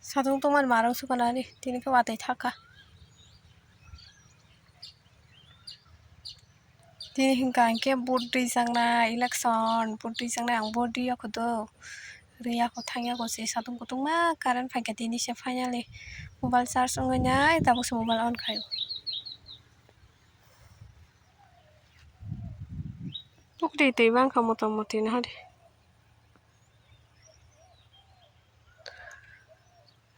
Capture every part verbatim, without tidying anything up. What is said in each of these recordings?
Satung tongmani marung sukanani tini khe watwi thaka. Tini hinkha hinkhe vote rijaknai, election vote rijaknai, ang vote riya kho do. Riya kho, thangya kho se satung kutung ma current phaikha tini se finally mobile charge wngwi nai, tabuk se mobile on khaio. Pukri twi bangkha motamoti nahadi.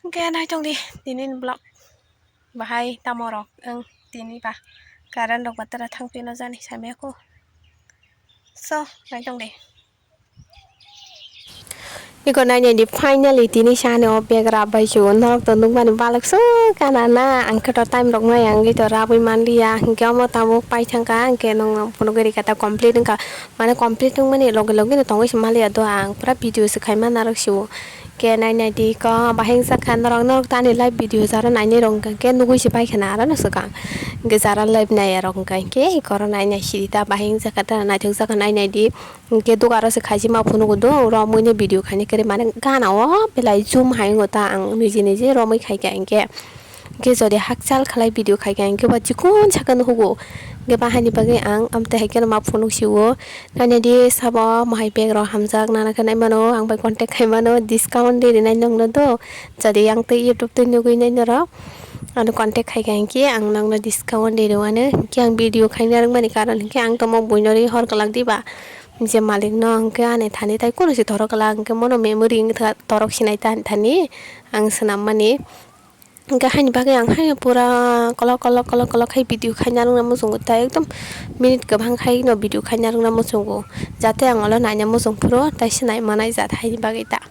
Hwnkhe naitong di tini ni vlog bahai tamo rok wng tini ba current rok ba tara thang phi no jani samya kho. So naitong di. Iko nainai di finally tini sani o bag rap bai se o norok to nukmani balok se kana na ang khe to time rok nai ang to rabwi manliya hwnkhe omo tabuk paithangkha hwnkhe nwng phunugwi rikha ta complete wngkha. Mane complete wngmani loge loge no tongwi se maliya do ang pura video se khaima narwk se o. Khe nainai di ko bahai wngjakha norok, norok to ani live video jara nainai rok hwnkha khe nugwi se paikha na aro no swkang. Hwnkhe jara live naiya rok hwnkha khe eko oro nainai siri ta bahai wngjakha ta naithok jakha nainai di. Hwnkhe dugaro se khaijima phunugo do romwi no video khaina kwrwi mane gana o belai zoom hai wngo ta ang niji niji romwi khaikha hwnkhe. Hwnkhe jodi hakchal khlai video khaikha hwnkhe ba chikon sakhe nuhugo. Hwnkhe bahaini bagwi ang amtwi hai kheno ma phunuk sio. Nainai di sabo mohai bag rok hamjak nana khe naimano ang bai contact khaimano discount de rinai nongno do. Jodi yang tei YouTube tei nugwi nai norok ano contact khaikha hwnkhe ang nangno discount de rwano. Hwnkhe ang video khaina rwngmani karon hwnkhe ang tongmo buino ri hor kwlak diba. Je malikno hwnkhe ani thani tai kunu se torok kwlak hwnkhe mono memory wngkha torok sinai ta ani thani ang swnammani. Hwnkhe haini bagwi ang haino pura kolok kolok kolok kolok khai video khaina rwngna muchungo, tai ekdom minute kwbang khaino video khaina rwngna muchungo, jate ang olo naina muchung phuru tai se nai manai jat haini bagwi ta.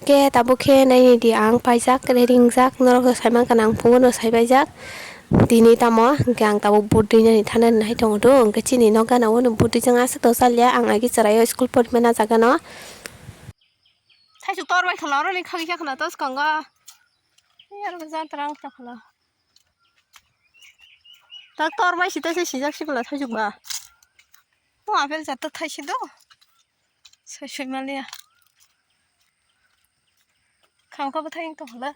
Khe tabuk khe naini di ang paijak, ringjak, norok no saimankha na ang phungo no saibaijak. Tini tamo hwnkhe ang tabuk vote rinani thana nai tongo do, hwnkhe chini nok gana o no vote rijak aswk to chaliya, ang agi chwraio school porima na jaga no. Thaisuk tor bai khala, oro ni khagwi khe khwna to swkango. Ei, aro jantra wngkha khala. Tak tor bai sita se sijak sikla thaisuk ba. O apple jat to thaisi do. Sai sai maliya. Kham kha bwthai wngtong khala.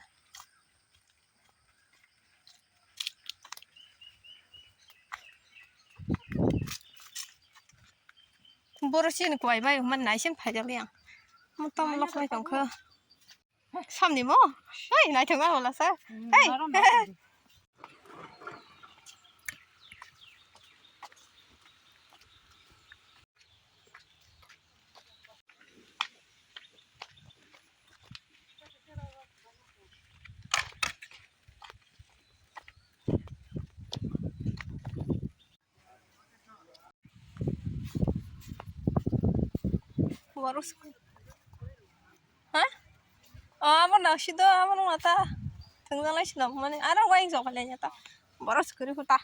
Boro chini kwbai bai man naising phaijak yang. Motom lok lai tongkha. Samni mo? Hei, naithok ma wala sa. Hei. Borok sukuri. Ha? O, abo nang sido, abo nang mata. Tengdalai sino, mani, aro waing jok le nyata. Borok sukuri kuta.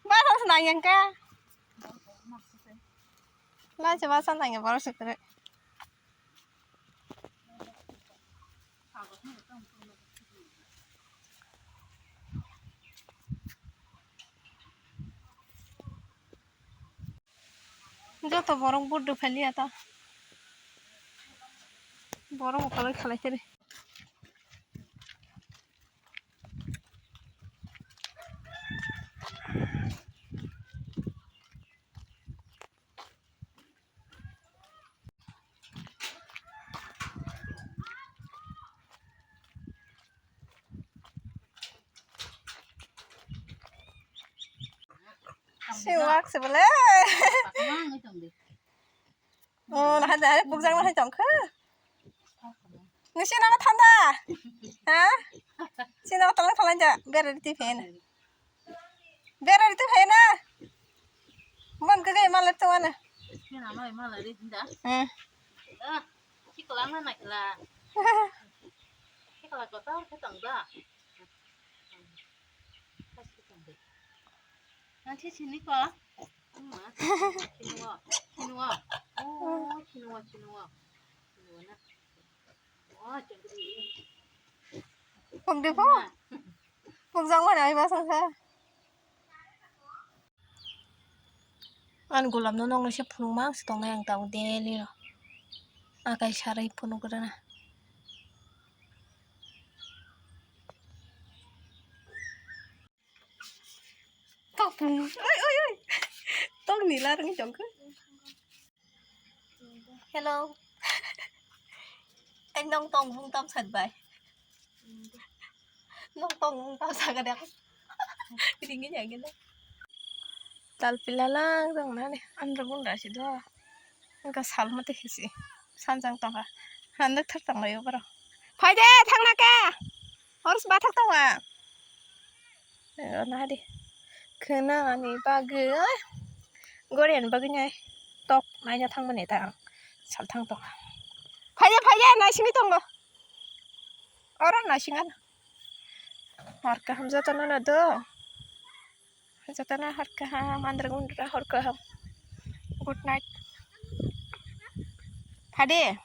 Ba, sa nang yang ka. Lai se ba sa nang ya borok sukuri. Joto borok vote rwphaliya ta. Borok bo kwlai khalai khe. Siwak se bole. Oh, nah, dari pukjang nah tongkha. Nisi nama thanda? Ha? Sina tolong tolong ja, biar di T V na. Biar di T V na. Mon ke gay malah tuh mana? Sina mai malah di hinda. Hmm. Ah, si kelang na nak lah. Si kelang kota kita enggak. Nanti sini kok. Chinua. Chinua. Oh, chinua, chinua. Chinua na. Oh, chinua. Pung di po? Pung jang mana ai masang sa. Ani golap no nong se phunuk mang se tongnai ang tabuk daily no. Akai sarai phunuk rwna. Tokpung. Oi, oi, oi. Tokni larwng tongkha. Hello. Ai nong tong bung tam sat bai. Nong tong bung tam sat gadang. Ringin ya gini. Tal pila lang dong nani. Andro bung da si do. Engka sal mate khisi. Sanjang tongkha. Handak thar tonglayo borok. Phai de, thangna khe. Hors bathak tongo ang. Nadi. Khwnani bagwi. Goriani bagwi nai. Tok naina thangmani ta ang. Salthang tongo. Phaiya, phaiya, naisingwi tongo. Oro naising ano. Hor kaham jotono no do. Jotono hor kaham, andra gundra hor kaham. Good night. Phade.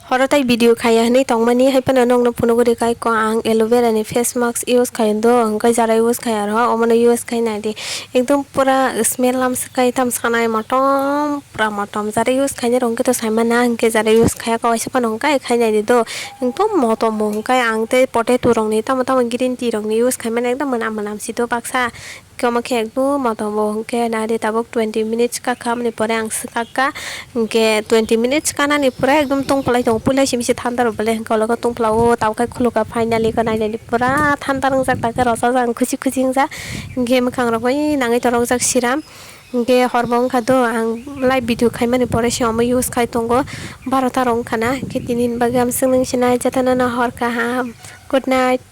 Horo tai video khaya hinwi tongmani, hai phano nokno phunugwi rwkha kho ang aloe vera ni face mask use khaio do, hwnkhe jara use khaya rw, omono use khai naidi. Ekdom pura smell lamswk khai tamo sanai motom, pura motom. Jara use khainai rw hwnkhe to saimana, hwnkhe jara use khaya kho waisa phano hwnkhe khai naidi do. Ekdom motom bo hwnkhe ang tei potato rokni tamo tamo green tea rokni use khaimani ekdom mwnam mwnam si do baksa. Khe omo khe ekdum motom bo hwnkhe nari tabuk twenty minutes kakha, aboni pore ang swkakha. Hwnkhe twenty minutes kanani pore ekdum tungphlai tongo, puila simi se thanda rw bole hwnkhe ulo khe tungphla o tabuk khe khulukha, finally khe nainani pura thanda wngjak, tabuk khe rwchajak, ang khusi khusi wngjak. Hwnkhe mwkhang rok bai nangwi torokjak siram. Hwnkhe hor bo wngkha do, ang live video khaimani pore se omo use khai tongo, barota rok wngkha na. Hwnkhe tini ni bagwi ang swngwi sinai, jotono no hor kaham, good night.